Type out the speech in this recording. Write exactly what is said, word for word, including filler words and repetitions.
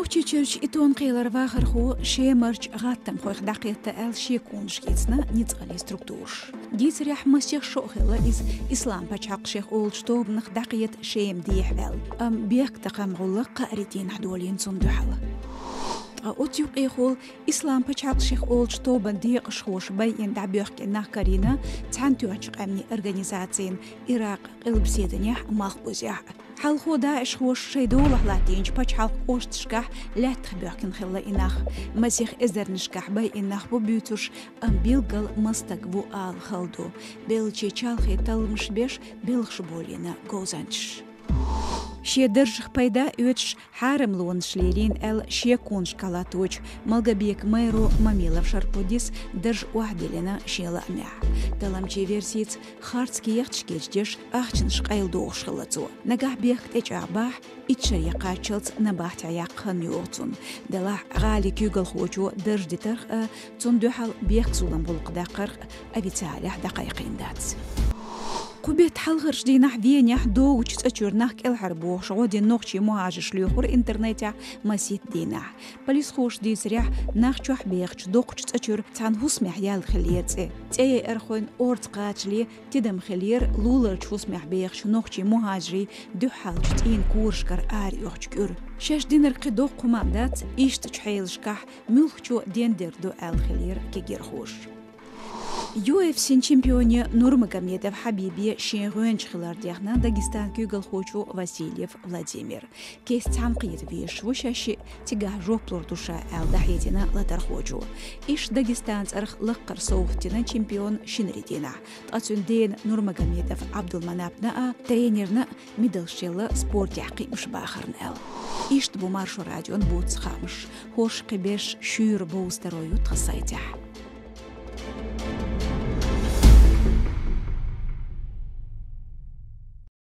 Чечерчу Итон-Кхелара вахархо Шемарчу гӀаттамхойх дӀакхетта аьлла шеконаш хецна ницкъаллин структураш. Дийцарехь, масех шо а хилла иза Ислам-пачхьалкх шех олучу тобанах дӀакхета Шема дехьа аьлла, амма бехктакхаман гӀуллакх кхаарин дийнахь долийна цунна дуьхьал. Ткъа оцу юкъехула Ислам-пачхьалкх шех олучу тобанан декъашхоша байина дӀабоьхкина нах карийна цхьаьнатоьхначу къаьмнийн организацийн Иракъ къилбаседанехь а, Малхбузехь а. Хьалхо даишхоша шайн долахь латтийначу пачхьалкхан кӀошташкахь лаьттах боьхкина хилла и нах. Масех эзарнашкахь байина нах бу буьйцурш, амма билггал маса стаг ву ала хала ду. Беллачийн чалхе талламаш беш, белхаш болийна говзанчаша. Шен даржах пайда оьцуш, хьарамлонаш лелийна аьлла шеконашкахь латточу Малгобекан мэро Мамилов Шарпудис дарж охьадиллина шен лаамехь. Талламчийн версица, харц кехаташ кечдеш, ахчанаш къайладохуш хилла цо. Нагахь бехк тӀечӀагӀбахь, итт шаре кхаччалц набахтехь яккха хан йогӀу цунна. Делахь, гӀалин куьйгалхочо дарж дитарх а, цунна дуьхьал бехк-зулам гӀуллакх даккхарх а официалехь дӀакхайкхийна дац. Кху беттан хьалхарчу дийнахь Венехь догучу цӀа чуьра нах кӀелхьарбохуш гӀо дина нохчийн мухӀажарш лоьхура интернетехь масийтта дийнахь. Полисхоша дийцарехь, нах чохь бехачу доккхачу цӀа чуьра цхьана хӀусамехь яьлла хиллера цӀе. ЦӀе яйархойн орца кхачале тидам хиллера луларчу хӀусамехь бехачу нохчийн мухӀажарийн дуьххьарлачу цӀийнан корашкара араоьхучу кӀуьра. Шаьш динарг кхин доккха хӀума а дац, иштачу хьелашкахь муьлххачо дендер ду аьлла хиллера кегийрхоша. Ю эф си-н чемпионе Нурмагомедов Хьабибе шен гӀоьнча хилар дехна Дагестанан куьйгалхочо Васильев Владимира. Кеста цхьаьнакхета везаш ву шаьш шиъ, цигахь жоп лур ду ша аьлла дӀахьедина латархочо. Иштта Дагестанан цӀарах лаккхара совгӀат дина чемпиона шинарин дийнахь. Ткъа цуьнан дена Нурмагомедов Ӏабдулманапна а, тренерна а медалш елла спортехь кхиамаш бахарна аьлла. Иштта бу Маршо радион буца хаамаш. ХӀорш кхин берш шуьйра бовза таро ю тхан сайтехь.